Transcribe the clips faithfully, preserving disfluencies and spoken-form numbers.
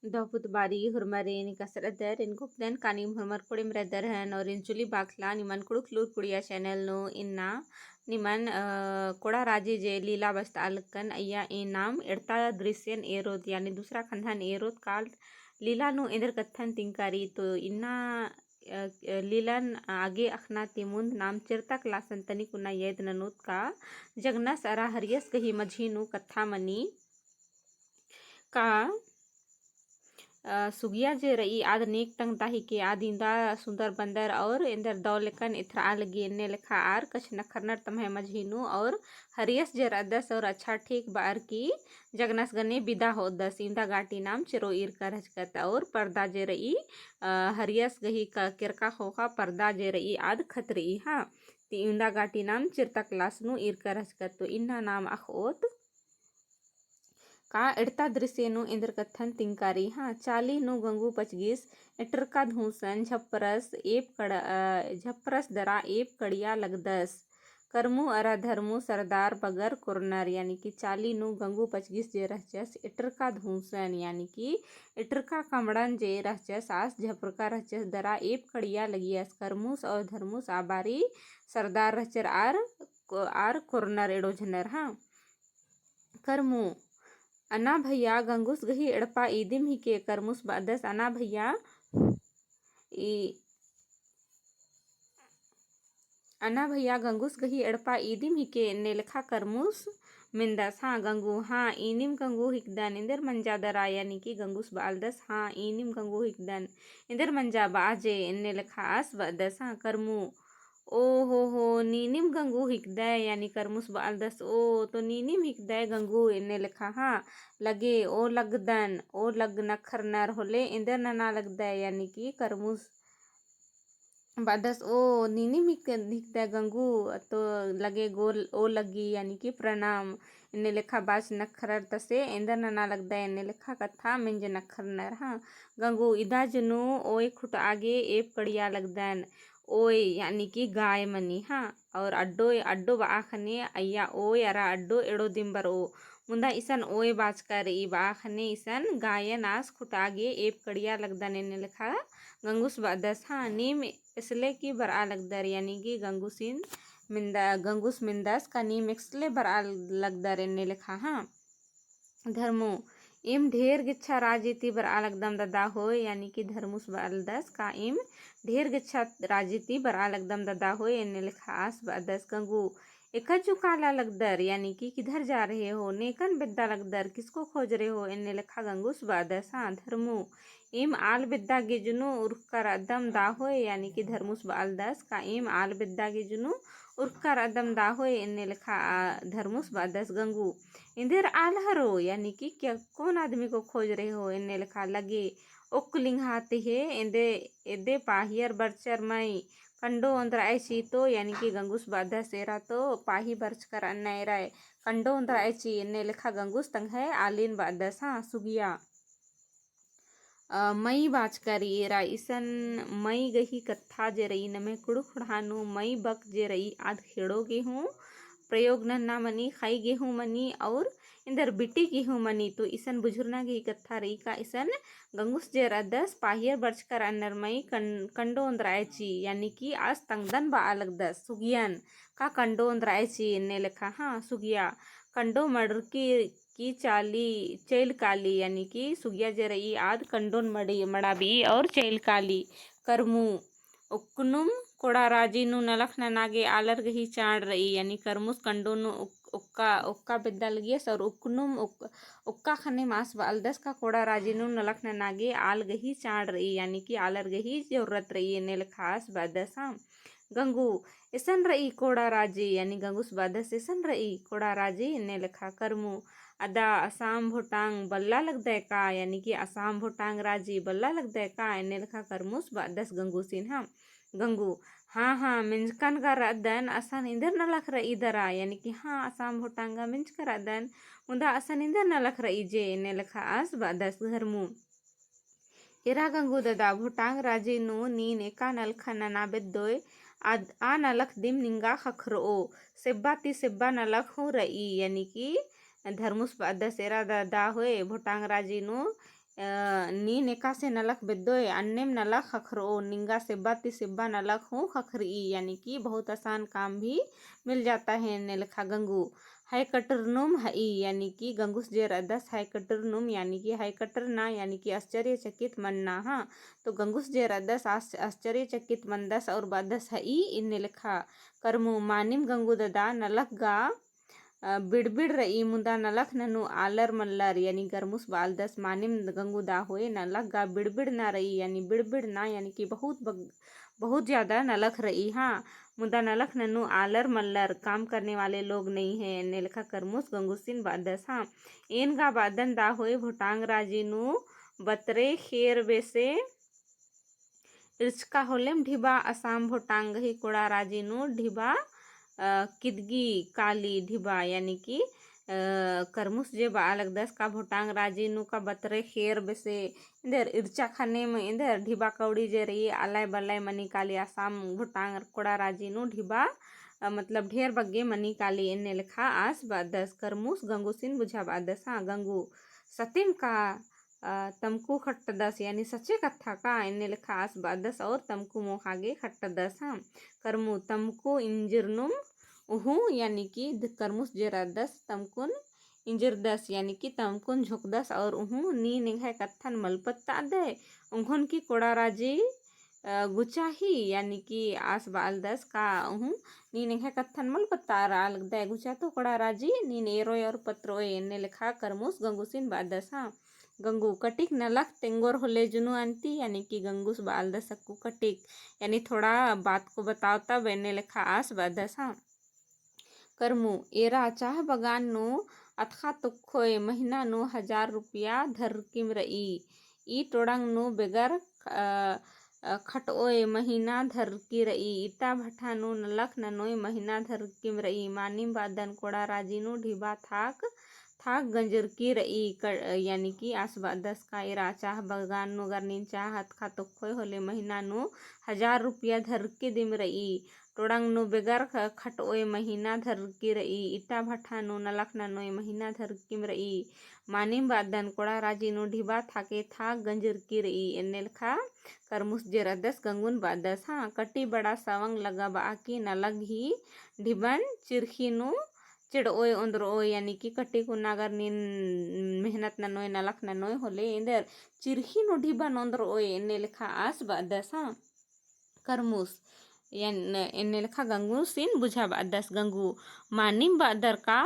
दव पुत बारी होरमर एन कसरदर, एन गुप्तन कानी होरमर कोड़े मेरे दरहन और एन चुली बाखला निमन कुड़ुख लूर कुड़िया channel नू इन्ना निमन, अ, कोड़ा राजी जे लीला बस्ता अलकन अइया ए नाम एड़ता दृश्यन एरोत, यानी दूसरा खंधन एरोत काल लीला नू एन्देर कत्थन तिंकारी। तो इन्ना, अ, अ, लीलन आगे अखना ती मुन्द नाम चिरता class तनिक उन्ना यैद ननोत का जगनस अरा हरियस गही मझी नू कत्था मनी का, अ, सुगिया जे रई आद नेक तंगता हिके, आद इन्दा सुन्दर बन्दर और एन्देर दव लेकन एथरआ लगी एन्ने लेखा आर कछ नखरनर तम्है मझी नू और हरियस जे रअदस और अच्छा ठीक बअर की जगनस गने बिदा होदस। इन्दा गाटी नाम चिरो ईरका रहचकत और पर्दा जे रई, अ, हरियस गही क-, केरका ख़ोख़ा पर्दा जे रई आद खतरई, हाँ। ती इन्दा गाटी नाम चिरता class नू ईरका रहचकत। तो इन्ना नाम अख़ओत का एड़ता दृश्य नू एन्देर कत्थन तिंकारी, हाँ। चाली नू गंगू पचगिस एटरका धूसन झपरस एप कड़-, अ, झपरस दरा एप कड़िया लगदस। करमू अरा धर्मू सरदार बगर कोरनर, यानी कि चाली नू गंगू पचगिस जे रहचस एटरका धूसन, यानी कि एटरका कमड़न जे रहचस आस झपरका रहचस दरा एप कड़िया लगियस। करमूस और धर्मूस आ बारी सरदार रहचर आर को-, आर कोरनर एड़ो झनर, हाँ। करमू, अना भैया गंगूस गही एड़पा ईदिम हिके। करमूस बअदस, अना भैया ई, अना भैया गंगूस गही एड़पा ईदिम हिके एन्ने लेखा करमूस मेन्दस, हाँ। गंगू, हाँ, ईनिम गंगू हिकदन एन्देर मंजा दरा, यानी कि गंगूस बआलदस, हाँ, ईनिम गंगू हिकदन एन्देर मंजा बआ जे एन्ने लेखा आस बअदस, हाँ। करमू, ओ हो हो, नीनिम गंगू हिकदय, यानी करमूस बआलदस, ओ, तो नीनिम हिकदय गंगू एन्ने लेखा, हाँ। लगे, ओ लगदन, ओ लग नखरनर होले एन्देर नना लगदय, यानी कि करमूस बअदस, ओ नीनिम हिक-, हिकदय गंगू, तो लगे गो, ओ लग्गी, यानी कि प्रणाम। एन्ने लेखा बाच नखरर तसे एन्देर नना लगदय, एन्ने लेखा कत्था मेंज नखरनर, हाँ। गंगू, इदा जुनू ओय खुटआ गे एप कड़िया लगदन। ओय, यानी कि गाय मनी, हाँ। और अड्डो, अड्डो बआ ख़ने अइया ओय अरा अड्डो एड़ो दिम बरओ। मुन्दा इसन ओय बाचका रई, बआ ख़ने इसन गायन आस खुटआ गे एप कड़िया लगदन एन्ने लेखा गंगूस बअदस, हाँ। नीम एसले की बरआ लगदर, यानी कि गंगूसिन मेन्दा, गंगूस मेन्दस का नीम एसले बरआ लगदर एन्ने लेखा, हाँ। धर्मू, एम ढेर गेच्छा राजी ती बरआ लगदम ददा होय, यानी कि धर्मूस बअलदस का एम ढेर गेच्छा राजी ती बरआ लगदम ददा होय, एन्ने लेखा आस बअदस। गंगू, एका जू काला लगदर, यानी कि किधर जा रहे हो, नेकन बेद्दा लगदर, किसको खोज रहे हो, एन्ने लेखा गंगूस बअदस, हाँ। धर्मू, एम आल बेद्दा गे जुनू उरखका रअदम दा होय, यानी कि धर्मूस बअलदस का एम आल बेद्दा गे जुनू उरखका रअदम दा होय, एन्ने लेखा, आ, धर्मूस बअदस। गंगू, एन्देर आल हरो, यानी कि क्या, कौन आदमी को खोज रहे हो, एन्ने लेखा। लगे, ओक्क लिंगहा ती हे, एन्दे, एदे पाहियर बरचर मई, कंडो ओन्द्रअय ची तो, यानी कि गंगूस बअदस एरा तो पाही बरचकर अन्ना एरा, कंडो ओन्द्रअय ची, एन्ने लेखा गंगूस तंग्है आलिन बअदस, हाँ। सुगिया, अ, मई बाचका रई एरा, इसन मई गही कत्था जे रई, नम्है कुँड़ुख़ ख़ोंड़हा नू मई बक जे रई, आद ख़ेड़ो गे हूँ प्रयोग नन्ना मनी, ख़ई गे हूँ मनी, और एन्देर बिटी गे हूँ मनी। तो इसन बुझुरना गही कत्था रई का इसन गंगूस जे रअदस पाहियर बरचकर अन्नर मई कं-, कंडो ओन्द्रअय ची, यानी कि आस तंगदन बआ लगदस सुगियन का कंडो ओन्द्रअय ची, एन्ने लेखा, हाँ। सुगिया, कंडो मड़रकी की चाली, चैल काली, यानी कि सुगिया जे रई आद कंडोन मड़ी, मड़ाबी और चैल काली। करमू, उक्कनुम कोड़ा राजी नू नलख नना गे आलर गही चाड़ रई, यानी करमूस कंडो नू उक-, ओक्का, ओक्का बेद्दा लगियस और उक्कनुम ओक-, ओक्का ख़ने मास बअलदस का कोड़ा राजी नू नलख नना गे आल गही चाड़ रई, यानी कि आलर गही जरूरत रई, एन्ने लेखा आस बअदस, हाँ। गंगू, एसन रई कोड़ा राजी, यानी गंगूस बअदस एसन रई कोड़ा राजी, एन्ने लेखा। करमू, अदा असाम भोटांग बल्ला लगदय का, यानी कि असाम भोटांग राजी बल्ला लगदय का, एन्ने लेखा करमूस बअदस गंगूसिन, हाँ। गंगू, हाँ, हाँ, मेंजकन गा रअदन, असन एन्देर नलख रई दरा, यानी कि हाँ, असाम भोटांग गा मेंजका रअदन, मुदा असन एन्देर नलख रई जे, एन्ने लेखा आस बअदस। धर्मू, एरा गंगू ददा, भोटांग राजी नू नीन एका नलख नना बेद्दोय, आद-, आ नलख दिम निंगा ख़क्खरओ, सेब्बा ती सेब्बा नलख हूँ रई, यानी कि धर्मूस बअदस एरा ददा होय, भोटांग राजी नू अ, नीन एकासे नलख बेद्दोय, अन्नेम नलख ख़क्खरओ, निंगा सेब्बा ती सेब्बा नलख हूँ ख़क्खरई, यानी कि बहुत आसान काम भी मिल जाता है, एन्ने लेखा गंगू। है कटरनुम हई, यानी कि गंगुस जे रअदस है कटरनुम, यानी कि है कटरना, यानी कि आश्चर्यचकित मन्ना, हाँ। तो गंगुस जे रअदस आस-, आश्चर्यचकित मन्दस और बअदस हई, एन्ने लेखा करमू। मानिम गंगू ददा नलख गा अ, बिड़बिड़ रई, मुदा नलख ननु आलर मल्लर, यानी करमुस बआलदस मानिम गंगू दा होय, नलख गा बिड़बिड़ ना रई, यानी बिड़बिड़ ना, यानी कि बहुत बग-, बहुत ज्यादा नलख रई, हाँ, मुदा नलख ननु आलर मल्लर, काम करने वाले लोग नहीं है, एन्ने लेखा करमुस गंगुसिन बअदस, हाँ। एन गा बअदन दा होय, भोटांग राजी नू बतरे खेर बेसे, इर्चका होलेम ढिबा, असाम भोटांग ही कोड़ा राजी नू ढिबा, अ, किदगी काली ढिबा, यानी कि, अ, करमुस जे बआ लगदस का भोटांग राजी नू का बतरे खेर बेसे एन्देर इर्चा खने में एन्देर ढिबा कौड़ी जे रई, आलय बलय मनी काली, असाम भोटांग कोड़ा राजी नू ढिबा, अ, मतलब ढेर बग्गे मनी काली, एन्ने लेखा आस बअदस, करमुस गंगुसिन बुझा बअदस, हाँ, गंगू सतिम का अ, तमकु खट्टदस, यानी सच्चे कत्था का, एन्ने लेखा आस बअदस और तमकु मोख़ा गे खट्टदस, हाँ। करमू तमकु इंजिरनुम उहूँ, यानी कि द-, करमुस जे रअदस तमकुन इंजिरदस, यानी कि तमकुन झोंकदस और उहूँ नीन एंग्है कत्थन मल पत्तादय, उंगुन की कोड़ा राजी अ, गुचा ही, यानी कि आस बआलदस का उहूँ नीन एंग्है कत्थन मल पत्तारआ लगदय, गुचा तो कोड़ा राजी नीन एरोय और पत्रोय, एन्ने लेखा करमुस गंगुसिन बअदस, हाँ। गंगू कटिक नलख तेंगोर होले जुनू अन्ती, यानी कि गंगुस बआलदस अक्कु कटिक, यानी थोड़ा बात को बताओ तब, एन्ने लेखा आस बअदस, हाँ। करमू, एरा चाह बगान नू अतखा तोक्खोय महीना नू हजार रुपया धरकिम रई। ई टोड़ंग नू बेगर, अ, अ, खटओय महीना धरकी रई। इटा भट्ठा नू नलख ननोय महीना धरकिम रई। मानिम बअदन कोड़ा राजी नू ढिबा थाक, थाक गंजरकी रई। क-, यानी कि आस बअदस का एरा चाह बगान नू अगर नीन चाह अतखा तोक्खोय होले महीना नू हजार रुपया धरकी दिम रई। टोड़ंग नू बेगर ख-, खटओय महीना धरकी रई, इटा भट्ठा नू नलख ननोय महीना धरकिम रई। मानिम बअदन कोड़ा राजी नू ढिबा थाके थाक गंजरकी रई, एन्ने लेखा करमुस जे रअदस गंगुन बअदस। हाँ, कटी बड़ा सवंग लगा बआ की नलख ही ढिबन चिरखी नू चिड़ओय ओन्द्रओय, यानी कि कटी कुना अगर नीन मेहनत ननोय, नलख ननोय होले, एन्देर चिरखी नू ढिबन ओन्द्रओय, एन्ने लेखा आस बअदस, हाँ। करमुस, यान-, एन्ने लेखा गंगुसिन बुझा बअदस। गंगू, मानिम बअदर का,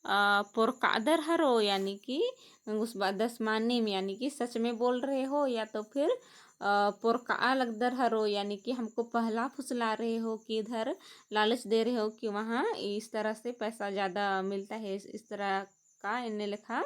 अ, पोरकादर हरो, यानी कि गंगुस बअदस मानिम, यानी कि सच में बोल रहे हो या तो फिर, अ, पोरका लगदर हरो, यानी कि हमको पहला फुसला रहे हो कि इधर लालच दे रहे हो कि वहाँ इस तरह से पैसा ज़्यादा मिलता है, इस, इस तरह का एन्ने लेखा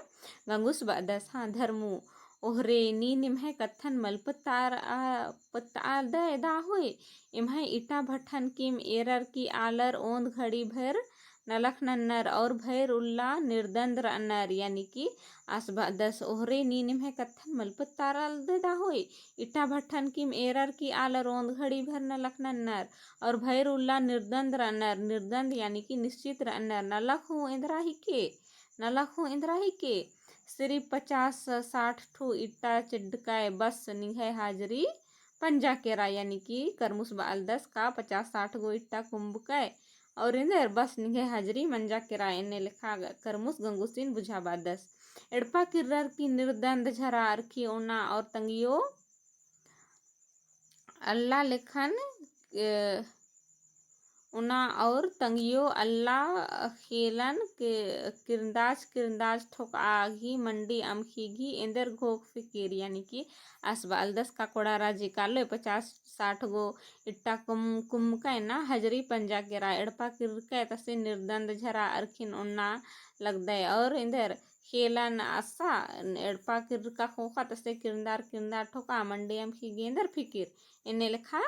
गंगुस बअदस। हाँ, धर्मू, ओहरे नीन एम्है कत्थन मल पत्तार-, आ, पत्तादय दा होय, एम्है इटा भट्ठन किम एरर की आलर ओन्द घड़ी भैर नलख नन्नर और भैर उल्ला निर्दंद रअनर, यानी कि आस बअदस ओहरे नीन एम्है कत्थन मल पत्तारदय दा होय, इटा भट्ठन किम एरर की आलर ओन्द घड़ी भैर नलख नन्नर और भैर उल्ला निर्दंद रअनर, निर्दंद यानी कि निश्चित रअनर, नलख हूँ एन्दरा हिके। नलख हूँ एन्दरा हिके। सिरिफ पचास साठ ठू इट्टा चिड्डकय बस निंग्है हाजरी पंजा केरा, यानी कि करमुस बअलदस का पचास साठ गो इट्टा कुम्बकय और एन्देर बस निंग्है हाजरी मंजा केरा, एन्ने लेखा करमुस गंगुसिन बुझा बअदस। एड़पा किर्रर की निर्दंद झरा अरखी ओना और तंगियो अल्ला लेखन, ए, उना और तंगियो अल्ला खेलन के किरंदाज किरंदाज ठोकआ घी मंडी अमखी घी एन्देर घोख फिकिर, यानी कि आस बअलदस का कोड़ा राजी कालो पचास साठ गो इट्टा कुम, कुमकय ना हजरी पंजा केरा एड़पा किर्रकय तसे निर्दंद झरा अरखिन ओन्ना लगदय और एन्देर खेलन अस्सा एड़पा किर्रका खोखा तसे किरंदार किरंदार ठोका मंडी अमखी घी एन्देर फिकिर। एन्ने लेखा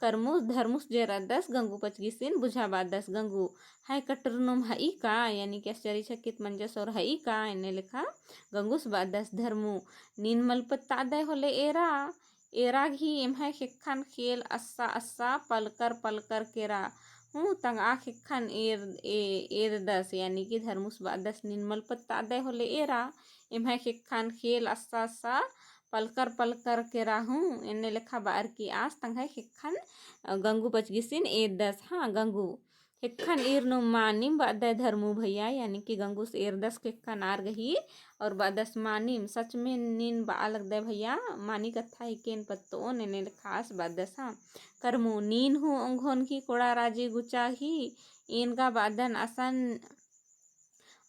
करमुस धर्मुस जे रअदस गंगू पचगिसिन बुझा बअदस। गंगू, है कटरनुम हई का, यानी कि आश्चर्यचकित मंजस और हई का, एन्ने लेखा गंगुस बअदस। धर्मू, नीन मल पत्तादय होले एरा, एरा घी एम्है ख़ेक्खन खेल अस्सा अस्सा पलकर पलकर केरा हूँ तंगआ ख़ेक्खन एर-, ए-, एददस, यानी कि धर्मुस बअदस नीन मल पत्तादय होले एरा, एम्है ख़ेक्खन ख़ेल अस्सा अस्सा पलकर पलकर केरा हूँ, एन्ने लेखा बअर की आस तंग्है ख़ेक्खन, अ, गंगू बचगिसिन एरदस। हाँ, गंगू ख़ेक्खन ईरनुम मानिम बअदय धर्मू भैया, यानी कि गंगूस एरदस ख़ेक्खन आर गही, और बअदस मानिम, सच में नीन बआ लगदय भैया, मानी कत्था हिके एन पत्तओन, एन्ने लेखा आस बअदस। हाँ, करमू, नीन हूँ ओंघोन की कोड़ा राजी गुचा ही, एन गा बअदन असन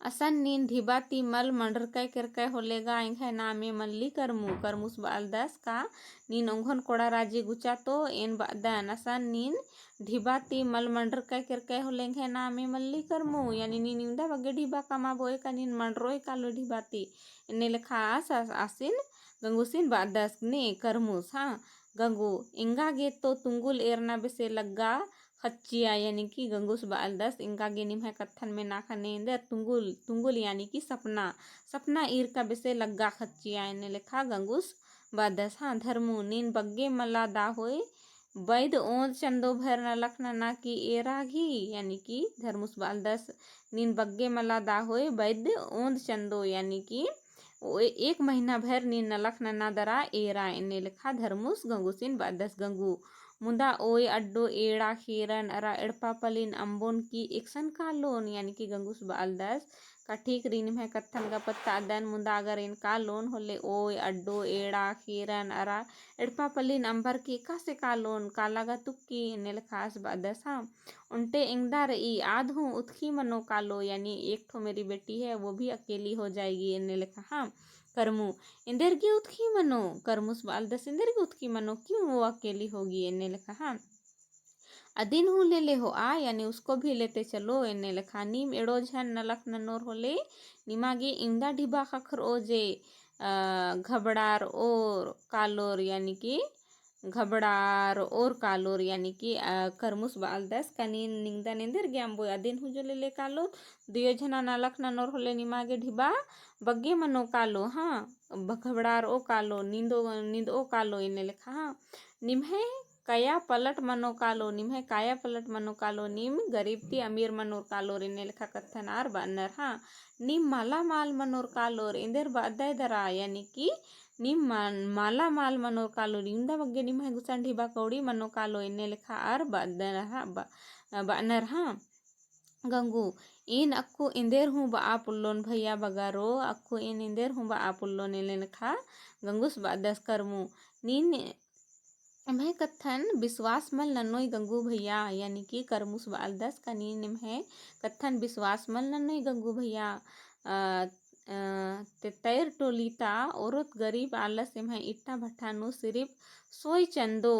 असन नीन ढिबा ती मल मंडरकय केरकय होले गा एंग्है नामे मल्ली करमू। करमूस बअलदस का नीन ओंघोन कोड़ा राजी गुचा तो एन बअदन, असन नीन ढिबा ती मल मंडरकय केरकय होले एंग्है नामे मल्ली करमू, यानी नीन इवंदा बग्गे ढिबा कमाबोय का नीन मंडरोय कालो ढिबा ती, एन्ने लेखा आस, आस, आसिन गंगूसिन बअदस ने करमूस। हाँ, गंगू, एंगा गे तो तुंगुल एरना बेसे लग्गा ख़च्चिया, यानी कि गंगूस बअलदस, एंगा गे निम्है कत्थन मेना ख़ने एन्देर तुंगुल, तुंगुल यानी कि सपना, सपना ईरका बेसे लग्गा ख़च्चिया, एन्ने लेखा गंगूस बअदस। हाँ, धर्मू, नीन बग्गे मला दा होय, बैद ओंद चंदो भर नलख नना की एरा गही, यानी कि धर्मूस बअलदस, नीन बग्गे मला दा होय, बैद ओंद चंदो, यानी कि ओ ए-, एक महीना भर नीन नलख नना दरा एरा, एन्ने लेखा धर्मूस गंगूसिन बअदस। गंगू, मुदा ओय अड्डो एड़ा ख़ेरन अरा एड़पा पलिन अम्बोन की एकसन कालोन, यानी कि गंगूस बअलदस, का ठीक रई निम्है कत्थन गा पत्तादन, मुदा अगर एन कालोन होले ओय अड्डो एड़ा ख़ेरन अरा एड़पा पलिन अम्बर की एकासे कालोन, काला गा तुक्की, एन्ने लेखा आस बअदस। हाँ, ओन्टे एंगदा रई, आद हूँ उतखी मनो कालो, यानी एक ठो मेरी बेटी है, वो भी अकेली हो जाएगी, एन्ने लेखा। हाँ, करमू, एन्देर गे उतखी मनो, करमूस बअलदस, एन्देर गे उतखी मनो, क्यों वो अकेली होगी, एन्ने लेखा। हाँ, अदिन हूँ लेले होआ, यानी उसको भी लेते चलो, एन्ने लेखा। नीम एड़ो झन नलख ननोर होले, निमा गे इवंदा ढिबा ख़क्खरओ जे, अ, घबड़ारओर कालोर, यानी कि घबड़ारओर कालोर, यानी कि, अ, करमूस बअलदस, का नीन निंगदन एन्देर गे अम्बोय, अदिन हूँ जो लेले कालो, दुयो झना नलख ननोर होले निमा गे ढिबा बग्गे मनो कालो। हाँ, ब-, घबड़ारओ कालो, निंदो, निंदओ कालो, एन्ने लेखा। हाँ, निम्है काया पलट मनो कालो, निम्है काया पलट मनो कालो, नीम गरीब ती अमीर मनोर कालोर, एन्ने लेखा कत्थन आर बअनर। हाँ, नीम माला माल मनोर कालोर, एन्देर बअदय दरा, यानी कि नीम मा-, माला माल मनोर कालोर, इवंदा बग्गे निम्है गुसन ढिबा कौड़ी मनो कालो, एन्ने लेखा आर बअदन रहा, ब-, बअनर। हाँ, गंगू, एन अक्कु एन्देर हूँ बआ पोल्लोन भैया बगारो, अक्कु एन एन्देर हूँ बआ पोल्लोन, एन्ने लेखा गंगूस बअदस। करमू, नीन एम्है कत्थन बिस्वास मल ननोय गंगू भैया, यानी कि करमूस बअलदस का नीन एम्है कत्थन बिस्वास मल ननोय गंगू भैया। अ, अ, तेतैर टोली ता ओरोत गरीब आलस एम्है इट्टा भट्ठा नू सिरिफ सोय चंदो,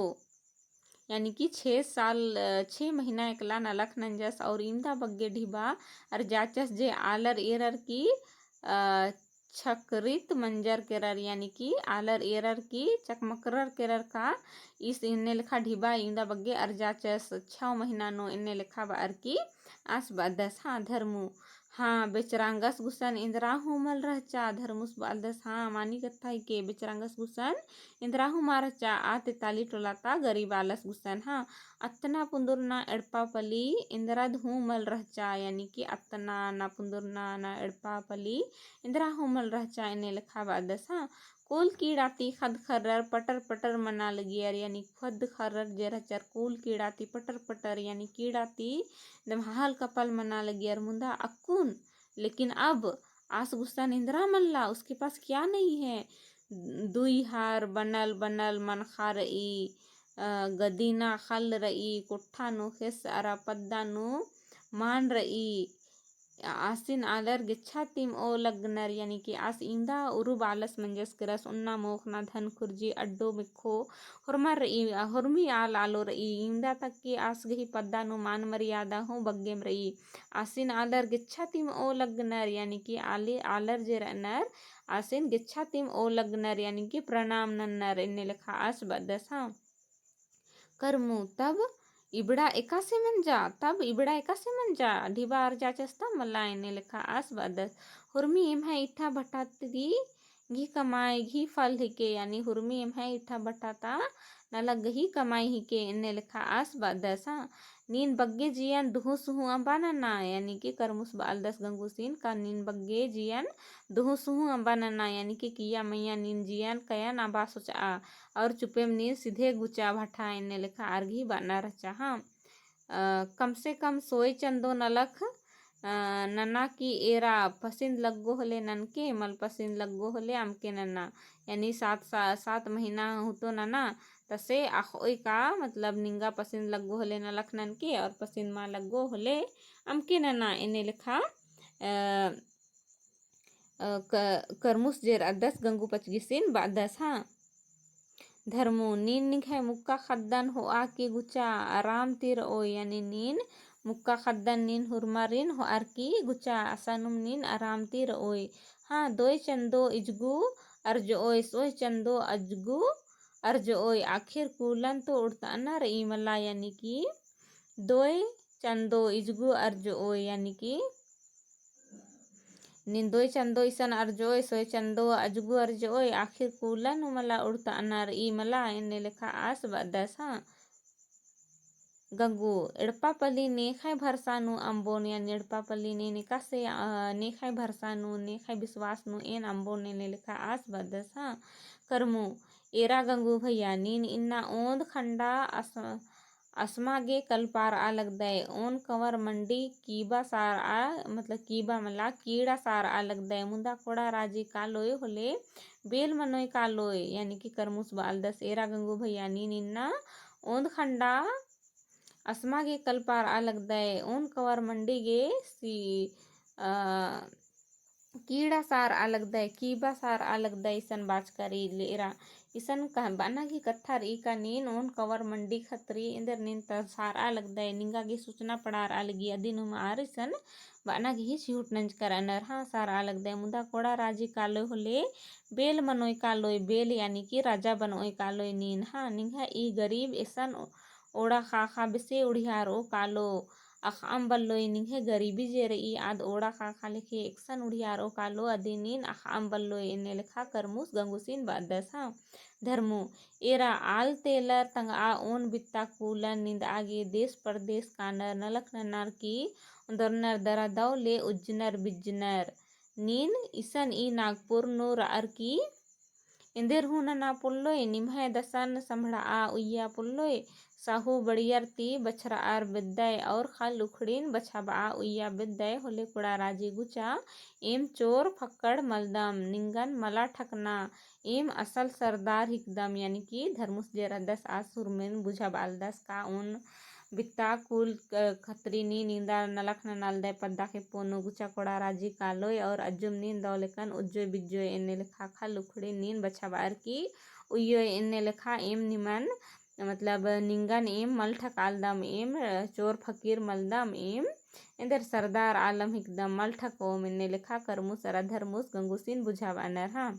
यानी कि छे साल, अ, छे महीना एकला नलख नंजस और इवंदा बग्गे ढिबा अरजाचस जे आलर एरर की, अ, छकरित मंजर केरर, यानी कि आलर एरर की चकमकरर केरर का ईस, एन्ने लेखा ढिबा इवंदा बग्गे अरजाचस छव महीना नू, एन्ने लेखा बअर की आस बअदस। हाँ, धर्मू, हाँ, बेचरांगस गुसन एन्दरा हूँ मल रहचा, धर्मूस बअलदस। हाँ, मानी कत्था हिके, बेचरांगस गुसन एन्दरा हूँ मल रहचा, आ तेताली टोला ता गरीब आलस गुसन। हाँ, अत्तना पुन्दुरना एड़पा पली एन्दरद हूँ मल रहचा, यानी कि अत्तना ना पुन्दुरना ना एड़पा पली एन्दरा हूँ मल रहचा, एन्ने लेखा बअदस। हाँ, कोल कीड़ा ती ख़द्द ख़र्रर पटर पटर मना लगियर, यानी ख़द्द ख़र्रर जे रहचर कोल कीड़ा ती पटर पटर, यानी कीड़ा ती एकदम हहल कपल मना लगियर। मुदा अक्कुन, लेकिन अब आस गुसन एन्दरा मल्ला, उसके पास क्या नहीं है? दुई हार बनल बनल मनखा रई, अ, गदीना खल रई, कोठा नू खेस अरा पद्दा नू मान रई। आसिन आलर गेच्छा तिम ओ लगनर, यानी कि आस इवंदा उरुब आलस मंजस केरस, ओन्ना मोख़ना धन खुर्जी अड्डो मेक्खो होरमर रई, होरमी आल आलो रई, इवंदा तक कि आस गही पद्दा नू मान मर्यादा हूँ बग्गेम रई। आसिन आलर गेच्छा तिम ओ लगनर, यानी कि आले आलर जे रअनर, आसिन गेच्छा तिम ओ लगनर, यानी कि प्रणाम नन्नर, एन्ने लेखा आस बअदस। हाँ। करमू, तब इबड़ा एकासे मंजा, तब इबड़ा एकासे मंजा, ढिबा अरजाचस ता मला, एन्ने लेखा आस बअदस। होरमी एम्है इट्ठा भट्ठा ती गही कमाई, गही फल हिके, यानी हुरमी एम्है इठा बठा ता नलख गही कमाई हिके, एन्ने लेखा आस बअदस, हाँ। नीन बग्गे जियन दुहु सुहु अम्बा नना, यानी कि करमुस बआलदस गंगुसिन का नीन बग्गे जियन दुहु सुहु अम्बा नना, यानी कि किया मइय्याँ नीन जियन कयन अम्बा सोचआ, और चुपेम नीन सीधे गुचा भठा, एन्ने लेखा आर गही बअना रहचा, हाँ। अ, कम से कम सोय चंदो नलख, अ, नना कि एरा पसिंद लग्गो होले ननके, मल पसिंद लग्गो होले अमके नना। यानी सात, सा-, सात महीना हुतो नना, तसे अख़ओय का, मतलब निंगा पसिंद लग्गो होले नलख ननके, और पसिंद मा लग्गो होले अमके नना, एन्ने लेखा, अ, अ, क-, करमुस जे रअदस गंगु पचगिसिन बअदस, हाँ। धर्मु, नीन निंग्है मुक्का ख़द्दन होआ की गुचा आराम ती रओय, यानी नीन मुक्का ख़द्दन नीन हुरमारिन होअर की गुचा असानुम नीन आराम ती रओय। हाँ, दोय चंदो इजगु अर्जओय, सोय चंदो अजगु अर्जओय, आखिर कूलन तो उड़तअना रई मला, यानी कि दोय चंदो इजगु अर्जओय, यानी कि नीन दोय चंदो इसन अर्जओय, सोय चंदो अजगु अर्जओय, आखिर कूलन मला उड़तअना रई मला, एन्ने लेखा आस बअदस, हाँ। गंगु, एड़पा पल्ली नेखय भरसा नू अम्बोन, यानी एड़पा पल्ली नीन एकासे, अ, नेखय भरसा नू, नेखय विश्वास नू एन अम्बोन, एन्ने लेखा आस बअदस, हाँ। करमु, एरा गंगु भैया, नीन इन्ना ओन्द खंडा अस-, असमा गे कलपारआ लगदय, ओन कंवर मंडी कीबा सारआ, मतलब कीबा मला कीड़ा सारआ लगदय, मुदा कोड़ा राजी कालोय होले बेल मनोय कालोय, यानी कि करमुस बआलदस एरा गंगु भैया नीन इन्ना ओन्द खंडा असमा गे कलपारआ लगदय, ओन कंवर मंडी गे सी, अ, कीड़ा सारआ लगदय, कीबा सारआ लगदय, इसन बाचका रई ले एरा। इसन कह-, बअना गही कत्था रई का नीन ओन कंवर मंडी खतरी एन्देर नीन त सारआ लगदय, निंगा गे सूचना पड़ारआ लगी, अदिनुम आर इसन बअना गही चिहुट नंजकर अनर, हाँ, सारआ लगदय, मुदा कोड़ा राजी कालोय होले बेल मनोय कालोय, बेल यानी कि राजा बनोय कालोय नीन, हाँ, निंग्है ई गरीब एसन ओड़ा ख़ाख़ा बेसे उड़ियारओ कालो, अख़अम बल्लोय निंग्है गरीबी जे रई आद ओड़ा ख़ाख़ा लेखे एकसन उड़ियारओ कालो अदिन नीन अख़अम बल्लोय एन्ने लेखा करमुस गंगुसिन बअदस, हाँ। धर्मु, एरा आल तेलर तंगआ ओन बित्ता कूलन निंदआ गे देश परदेश कानर नलख ननर की ओन्दरनर दरा दव ले उज्जनर बिज्जनर। नीन इसन ई नागपुर नू रअर की एन्देर हूँ नना पोल्लोय, निम्है दसन सम्हड़आ उइया पोल्लोय, साहू बड़ियर ती बछरअर बेद्दय और खल उखड़िन बछाबआ उइया बेद्दय होले कोड़ा राजी गुचा, एम चोर फक्कड़ मलदम, निंगन मला ठकना, एम असल सरदार हिकदम, यानी कि धर्मुस जे रअदस आस हुरमिन बुझाबआलदस का ओन बित्ता कुल क-, खतरी नीन इन्दा नलख ननालदय पद्दा के पोनो गुचा कोड़ा राजी कालोय और अज्जुम नीन दव लेकन उज्जोय बिज्जोय एन्ने लेखा खल उखड़ी नीन बछाबअर की उइयोय एन्ने लेखा एम निमन मतलब निंगन एम मल ठकालदम एम चोर फकीर मलदम एम एन्देर सरदार आलम हिकदम मल ठकोम एन्ने लेखा करमुस अरा धर्मुस गंगुसिन बुझाबअनर हाँ।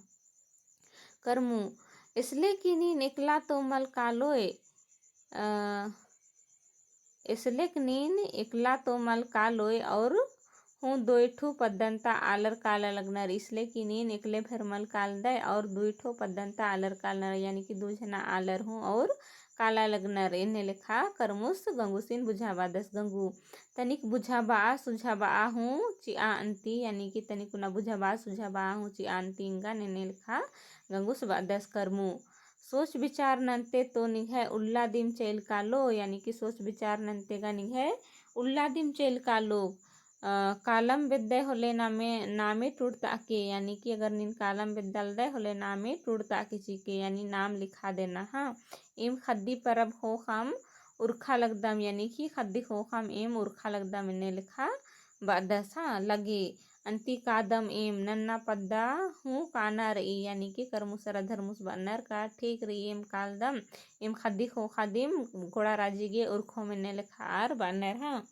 करमु, एसले कि नीन एकला तो मल कालोय, अ, एसलेक नीन एकला तो मल कालोय और हूँ दोय ठू पद्दन्ता आलर काला लगनर, इसले कि नीन एकले भर मल कालदय और दुई ठो पद्दन्ता आलर कालनर, यानी कि दू झना आलर हूँ और काला लगनर। एन्ने लेखा करमुस गंगुसिन बुझाबादस गंगु। तनिक बुझाबआ सुझाबआ हूँ चिआ अन्ती, यानी कि तनिक उना बुझाबआ सुझाबआ हूँ चिआ अन्ती एंगन एन्ने लेखा गंगुस बादस करमु। सोच विचार नन्ते तो निंग्है उल्ला दिम चइल कालो, यानी कि सोच विचार नन्ते गा निंग्है उल्ला दिम चइल कालो। अ, कालम बेद्दय होले नामे, नामे टूड़ता के, यानी कि अगर नीन कालम बेद्दालदय होले नामे टूड़ता के चिके, यानी नाम लिखा देना, हाँ। एम खद्दी परब ख़ोख़म उरखा लगदम, यानी कि खद्दी ख़ोख़म एम उरखा लगदम एन्ने लेखा बादस, हाँ। लगे अन्ती कादम एम नन्ना पद्दा हूँ काना रई, यानी कि करमुस अरा धर्मुस बअनर का ठीक रई एम कालदम, एम खद्दी ख़ोख़ा दिम कोड़ा राजी गे उरखोम एन्ने लेखा आर बअनर, हाँ।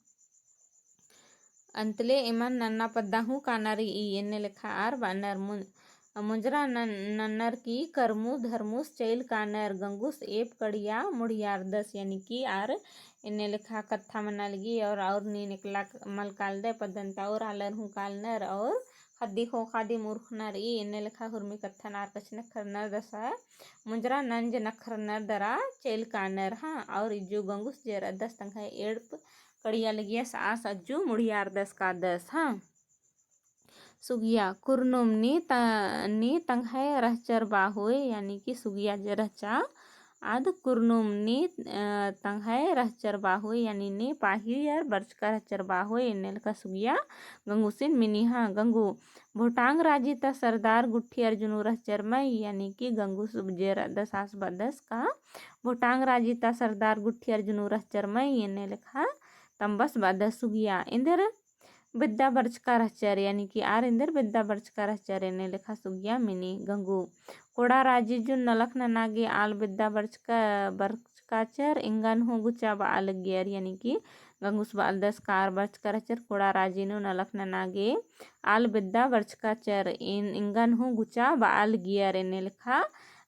अन्तले एमन नन्ना पद्दा हूँ काना रई एन्ने लेखा आर बअनर। मुं-, मुंजरा नन-, नन्नर की करमुस धर्मुस चइल कानर, गंगुस एप कड़िया मुड़ियारदस, यानी कि आर एन्ने लेखा कत्था मना लगी और, और नीन एकला मल कालदय पद्दन्ता और आलर हूँ कालनर और खद्दी ख़ोख़ा दिम उरख़नर ई, एन्ने लेखा हुरमी कत्थन आर कछनखरनर दसा, मुंजरा नंज नखरनर दरा चेल कानर, हाँ। और इज्जु गंगुस जे रअदस तंग्है एड़प कड़िया लगियस आस अज्जु मुड़ियारदस कादस, हाँ। सुगिया, कुरनुम नी त-, नी तंग्है रहचर बाहोय, यानी कि सुगिया जे रहचा, आद कुरनुम नी, अ, तंग्है रहचर बाहोय, यानी नी पाहियर बरचका रहचर बाहोय, एन्ने लेखा सुगिया गंगुसिन मिनी, हाँ। गंगु, भोटांग राजी ता सरदार गुट्ठी अर्जुनु रहचर मई, यानी कि गंगुस जे रअदस आस बअदस का भोटांग राजी ता सरदार गुट्ठी अर्जुनु रहचर मई, एन्ने लेखा तम्बस बअदस सुगिया। एन्देर बेद्दा बरचका रहचर, यानी कि आर एन्देर बेद्दा बरचका रहचर, एन्ने लेखा सुगिया मिनी। गंगु, कोड़ा राजी जुन नलख नना गे आल बेद्दा बरचका, बरचकाचर, एंगन हूँ गुचा बआ लगियर, यानी कि गंगुस बअदस का आर बरचका रहचर, कोड़ा राजी नू नलख नना गे आल बेद्दा बरचकाचर, एन-, एंगन हूँ गुचा बआ लगियर, एन्ने लेखा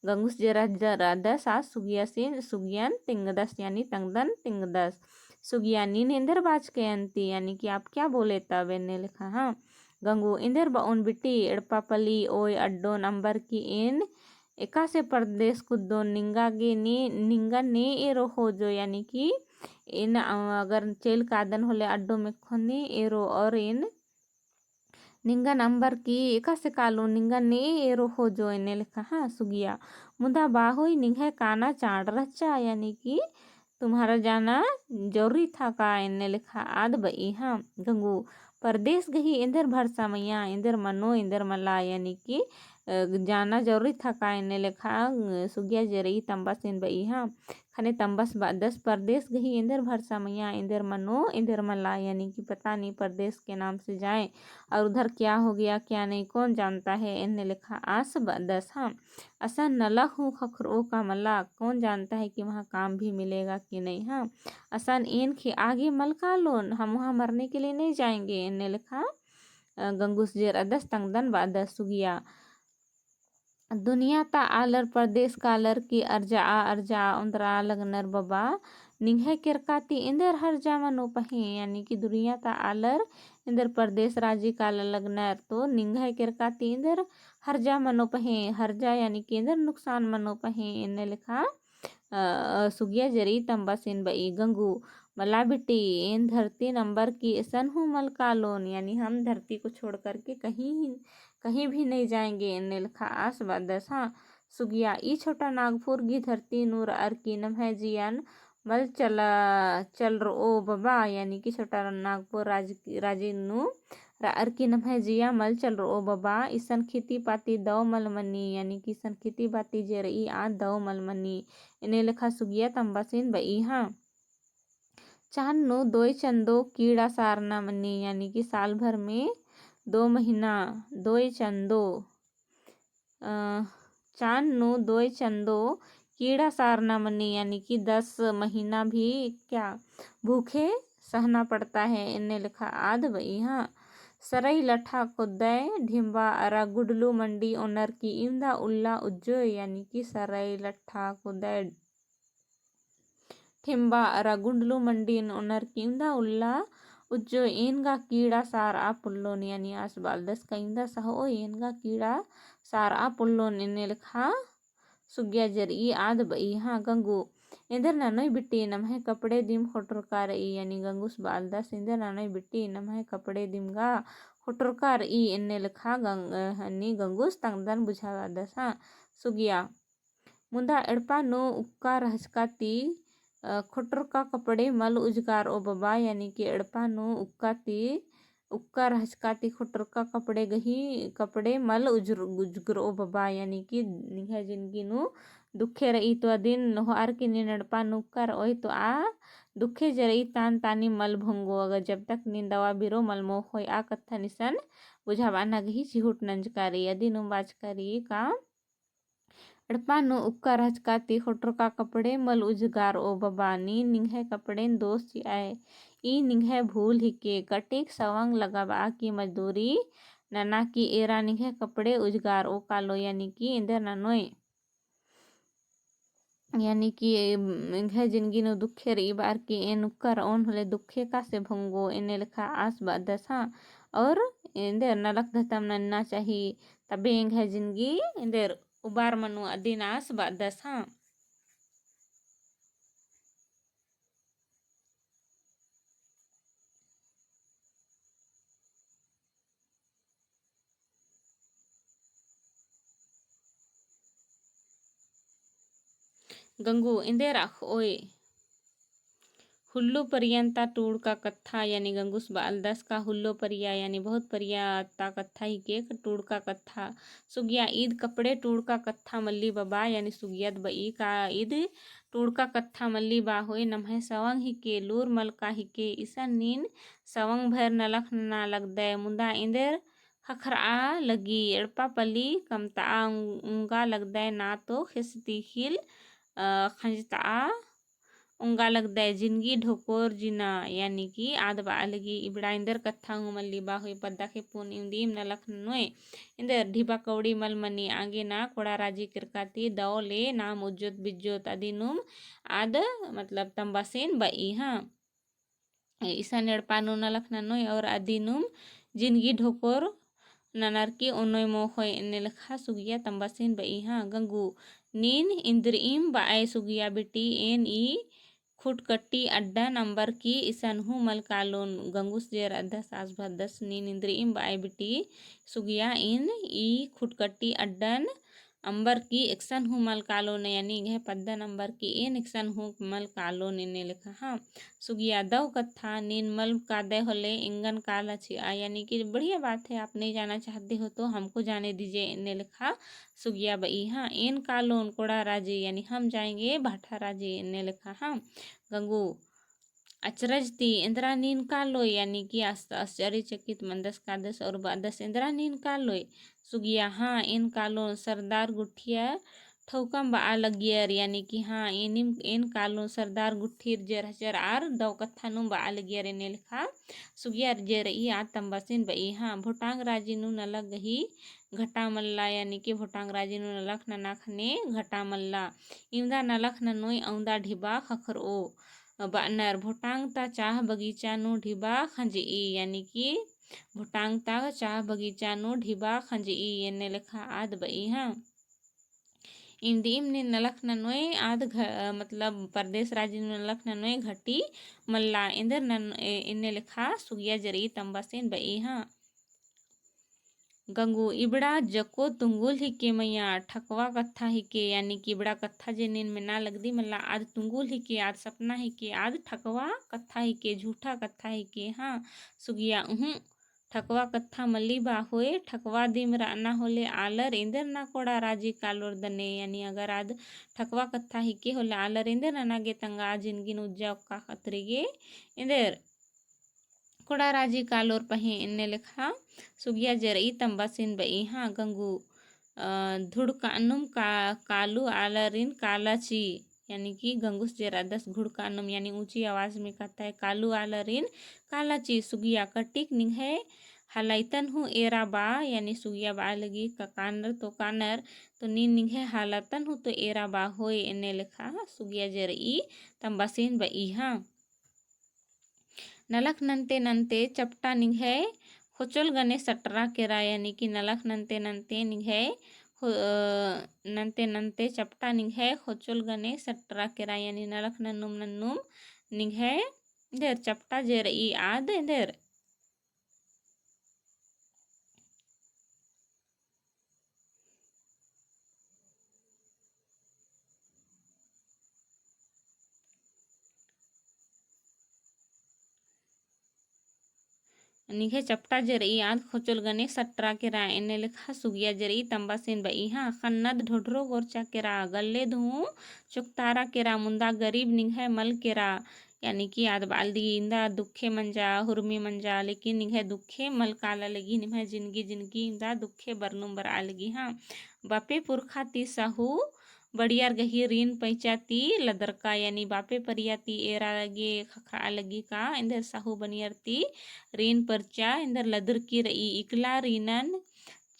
गंगुस जे रअदस आस सुगियासिन, सुगियन तिंगदस, यानी तंगदन तिंगदस। सुगिया, नीन एन्देर बाचकय अन्ती, यानी कि आप क्या बोले तब, एन्ने लेखा, हाँ। गंगु, एन्देर बओन बिटी, एड़पा पली ओय अड्डोन अम्बर की एन एकासे परदेस कुद्दोन, निंगा गे ने, निंगा ने एरो ख़ोजो, यानी कि एन, अ, अगर चेल कादन होले अड्डो में ख़ोने एरो और एन निंगन अम्बर की एकासे कालो, निंगन ने एरो ख़ोजो, एन्ने लेखा, हाँ। सुगिया, मुदा बाहोई निंग्है काना चाड़ रहचा, यानी कि तुम्हारा जाना जरूरी था का, एन्ने लेखा आद बई, हाँ। गंगु, परदेस गही एन्देर भरसा मइय्याँ, एन्देर मनो, एन्देर मला, यानी कि, अ, जाना जरूरी था का, एन्ने लेखा, अ, सुगिया जे रई तम्बासिन बई, हाँ। ख़ने तम्बस बअदस, परदेस गही एन्देर भरसा मइय्याँ, एन्देर मनो, एन्देर मला, यानी कि पता नहीं परदेस के नाम से जाएँ और उधर क्या हो गया, क्या नहीं, कौन जानता है, एन्ने लेखा आस बअदस, हाँ। असन नलख हूँ ख़क्खरओ का मला, कौन जानता है कि वहाँ काम भी मिलेगा कि नहीं, हाँ। असन एन ख़ेआ गे मल कालोन, हम वहाँ मरने के लिए नहीं जाएंगे, एन्ने लेखा, अ, गंगुस जे रअदस तंगदन बअदस सुगिया। दुनिया ता आलर परदेस कालर की अर्जआ अर्जआ ओन्द्रआ लगनर बबा, निंग्है केरका ती एन्देर हर्जा मनो पहें, यानी कि दुनिया ता आलर एन्देर परदेस राजी काला लगनर तो निंग्है केरका ती एन्देर हर्जा मनो पहें, हर्जा यानी कि एन्देर नुकसान मनो पहें, एन्ने लेखा, अ, सुगिया जे रई तम्बासिन बई। गंगु, मला बिटी, एन धरती नंबर की एसन हूँ मल कालोन, यानी हम धरती को छोड़ करके कहीं, कहीं भी नहीं जाएंगे, एन्ने लेखा आस बअदस, हाँ। सुगिया, ई छोटा नागपुर गही धरती नू रअर की नम्है जियन मल चला, चलरओ बबा, यानी कि छोटा नागपुर राज, राजी नू रअर की नम्है जिया मल चलरओ बबा, इसन खेती पाती दव मल मनी, यानी कि इसन खेती पाती जे रई आ दव मल मनी, एन्ने लेखा सुगिया तम्बासिन बई, हाँ। चान नू दोय चंदो कीड़ा सारना मनी, यानी कि साल भर में दो महीना, दोय चंदो, अ, चान नू दोय चंदो कीड़ा सारना मनी, यानी कि दस महीना भी क्या भूखे सहना पड़ता है, एन्ने लेखा आद बई, हाँ। सरई लठा कुदय ढिम्बा अरा गुडलू मंडी ओनर की इवंदा उल्ला उज्जोय, यानी कि सरई लठा कुदय ढिम्बा अरा गुंडलू मंडी ओनर की इवंदा उल्ला उज्जो एन गा कीड़ा सारआ पोल्लोन, यानी आस बअदस का इवंदा सहओ एन गा कीड़ा सारआ पोल्लोन, एन्ने लेखा सुगिया जे रई आद बई, हाँ। गंगू, एन्देर ननोय बिट्टी नम्है कपड़े दिम खोटरका रई, यानी गंगुस बअदस एन्देर ननोय बिट्टी नम्है कपड़े दिम गा खोटरका रई, एन्ने लेखा गंग-, हनी गंगुस तंगदन बुझाबअदस, हाँ। सुगिया, मुदा एड़पा नू उक्का रहचका ती, अ, खोटरका कपड़े मल उजगारओ बबा, यानी कि एड़पा नू उक्का ती, उक्का रहचका ती खोटरका कपड़े गही, कपड़े मल उजर-, उजगरओ बबा, यानी कि निंग्है जिनगी नू दुखे रई तो अदिन होअर की नीन एड़पा नू उक्का रओय तो आ दुखे जे रई तान तानी मल भोंगो, अगर जब तक नीन दवा बिरो मल मोख़ोय आ कत्थन इसन बुझाबअना गही चिहुट नंजका रई, अदिन उम बाचका रई का एड़पा नू उक्का रहचका ती खोटरका कपड़े मल उजगारओ बबा, नीन निंग्है कपड़ेन दोस चिअय। ई निंग्है भूल हिके, कटिक सवंग लगाबआ की मजदूरी नना की एरा निंग्है कपड़े उजगारओ कालो, यानी कि एन्देर ननोय। यानी कि एंग्है जिनगी नू दुखे रई बअर की एन उक्का रओन होले दुखे कासे भोंगो, एन्ने लेखा आस बअदस, हाँ। और एन्देर नलख धतम नन्ना चाही, तबे एंग्है जिनगी एन्देर उबार मनो अदिन आस बअदस हाँ। गंगू एन्देर अख़ओय। हुल्लो परियन ता टूड़का कत्था, यानी गंगुस बअलदस का हुल्लो परिया, यानी बहुत परिया ता कत्था हिके, टूड़का कत्था। सुगिया ईद कपड़े टूड़का कत्था मल्ली बबा, यानी सुगियद बई का ईद टूड़का कत्था मल्ली बा होय, नम्है सवंग हिके, लूर मलका हिके, इसन नीन सवंग भर नलख नना लगदय, मुदा एन्देर ख़क्खरआ लगी, एड़पा पल्ली कमतआ उंगा लगदय, ना तो ख़ेस तिख़िल, अ, ख़ंजतआ उंगा लगदय, जिनगी ढोकोर जिना, यानी कि आद बआ लगी, इबड़ा एन्देर कत्था हूँ मल्ली बा होय, पद्दा ख़ेप्पुन इवंदिम नलख ननोय, एन्देर ढिबा कौड़ी मल मनी, आगे ना कोड़ा राजी केरका ती दव ले नाम उज्जोत बिज्जोत अदिनुम आद, मतलब, तम्बासेन बई हाँ। इसन एड़पा नू नलख ननोय और अदिनुम जिनगी ढोकोर ननर की ओनोय मोख़ोय एन्ने लेखा सुगिया तम्बासेन बई हाँ। गंगू, नीन इन्द्रिइम बअय सुगिया बिटी, एन ई खुटकट्टी अड्डन अम्बर की इसन हूँ मल कालोन। गंगुस जेर अदस आस भदस, नीन इन्द्रिइम बअय बिटी सुगिया, एन ई खुटकट्टी अड्डन अम्बर की एकसन हूँ मल कालोन, यानी एंग्है पद्दन अम्बर की एन एकसन हूँ मल कालोन एन्ने लेखा हाँ। सुगिया दव कत्था, नीन मल कादय होले एंगन काला चिआ, यानी कि बढ़िया बात है, आप नहीं जाना चाहते हो तो हमको जाने दीजिए एन्ने लेखा सुगिया बई हाँ। एन कालोन कोड़ा राजी, यानी हम जाएंगे भाठा राजी एन्ने लेखा हाँ। गंगू, अचरज ती एन्दरा नीन कालोय, यानी कि आस-, आश्चर्यचकित मंदस कादस और बअदस, एन्दरा नीन कालोय? सुगिया, हाँ, एन कालोन सरदार गुट्ठिया ठौकम बआ लगियर, यानी कि हाँ, एनिम, एन कालोन सरदार गुट्ठिर जे रहचर आर दव कत्था नुम बआ लगियर एन्ने लेखा सुगिया जे रई आद तम्बासेन बई, हाँ, भोटांग राजी नू नलख गही घटा मल्ला, यानी कि भोटांग राजी नू नलख नना ख़ने घटा मल्ला। इवंदा नलख ननोय अवंदा ढिबा ख़क्खरओ बअनर, भोटांग ता चाह बगीचा नू ढिबा ख़ंजई, यानी कि भोटांग ता चाह बगीचा नू ढिबा ख़ंजई, एन्ने लेखा आद बई हाँ। इवंदिम नीन नलख ननोय आद घ-, मतलब परदेस राजी नू नलख ननोय घटी मल्ला, एन्देर नन-, ए-, एन्ने लेखा सुगिया जे रई तम्बासेन बई हाँ। गंगू, इबड़ा जको तुंगुल हिके मइया, ठकवा कत्था हिके, यानी कि इबड़ा कत्था जे नीन मेना लगदी, मला आद तुंगुल हिके, आद सपना हिके, आद ठकवा कत्था हिके, झूठा कत्था हिके हाँ। सुगिया, उहुँ, ठकवा कत्था मल्ली बा होय, ठकवा दिम रअना होले आलर एन्देर ना कोड़ा राजी कालोर दने, यानी अगर आद ठकवा कत्था हिके होले आलर एन्देर नना गे तंगआ जिनगी नू उज्जा ओक्का खतरी गे एन्देर कोड़ा राजी कालोर पहें एन्ने लेखा सुगिया जे रई तम्बासेन बई हाँ। गंगू, अ, धुड़कानुम का-, कालू आलारिन काला ची, यानी कि गंगुस जे रअदस घुड़कानुम, यानी ऊँची आवाज में कहता है, कालू आलारिन काला ची। सुगिया, कटिक निंग्है हालातन हूँ एरा बा, यानी सुगिया बआ लगी का कानर तो कानर, तो नीन निंग्है हालातन हूँ तो एरा बा होय, एन्ने लेखा सुगिया जे रई तम्बासेन बई हाँ। नलख नन्ते नन्ते चपटा निंग्है खोचोल गने सटरा केरा, यानी कि नलख नन्ते नन्ते निंग्है खो-, अ, नन्ते नन्ते चपटा निंग्है खोचोल गने सटरा केरा, यानी नलख नन्नुम नन्नुम निंग्है एन्देर चपटा जे रई आद एन्देर। निंग्है चपटा जे रई आद खोचोल गने सटरा केरा, एन्ने लेखा सुगिया जे रई तम्बासेन बई हाँ। ख़न्नद ढोढरो गोरचा केरा, गल्ले धुँ चोकतारा केरा, मुन्दा गरीब निंग्है मल केरा, यानी कि आद बालदी इन्दा दुखे मंजा, हुरमी मंजा, लेकिन निंग्है दुखे मल काला लगी, निम्है जिनगी, जिनगी इन्दा दुखे बरनुम बरआ लगी हाँ। बापे पुरखा ती साहू बड़ियार गही रीन पैचा ती लदरका, यानी बापे परिया ती एरा गे ख़क्खरआ लगी का एन्देर साहू बनियर ती रीन परचा एन्देर लदरकी रई। इकला रीनन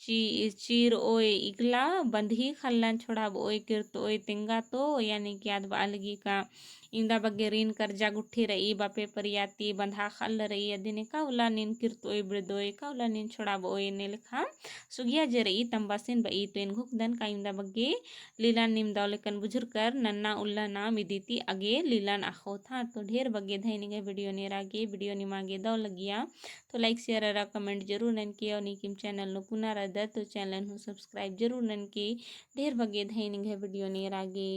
ची-, चीर'ओय इकला बंधही ख़ल्लन छोड़ाब'ओय किर्त'ओय तेंगा तो, यानी कि आद ब'आ लगी का इवंदा बग्गे ऋण कर्जा गुट्ठी र'ई बापे परिया ती बंधा ख़ल्ल र'ई अदिन एका उल्ला नीन किर्त'ओय बिड़द'ओय एका उल्ला नीन छोड़ाब'ओय एन्ने लेखा सुगिया जे र'ई तम्बासिन ब'ई तो एन घुकदन का इवंदा बग्गे लीलन नीम दव लेकन बुझुरकर नन्ना उल्ला नाम इदी ती अगे लीलन अख़ोत। हाँ, तो ढेर बग्गे धैन एंग्है video नेरा गे। Video निमा गे दव लगिया तो like, share अरा comment जरूर ननके। और नीकिम channel नू पुना र'अदर तो channel हूँ subscribe जरूर ननके। ढेर बग्गे धैन एंग्है video नेरा गे।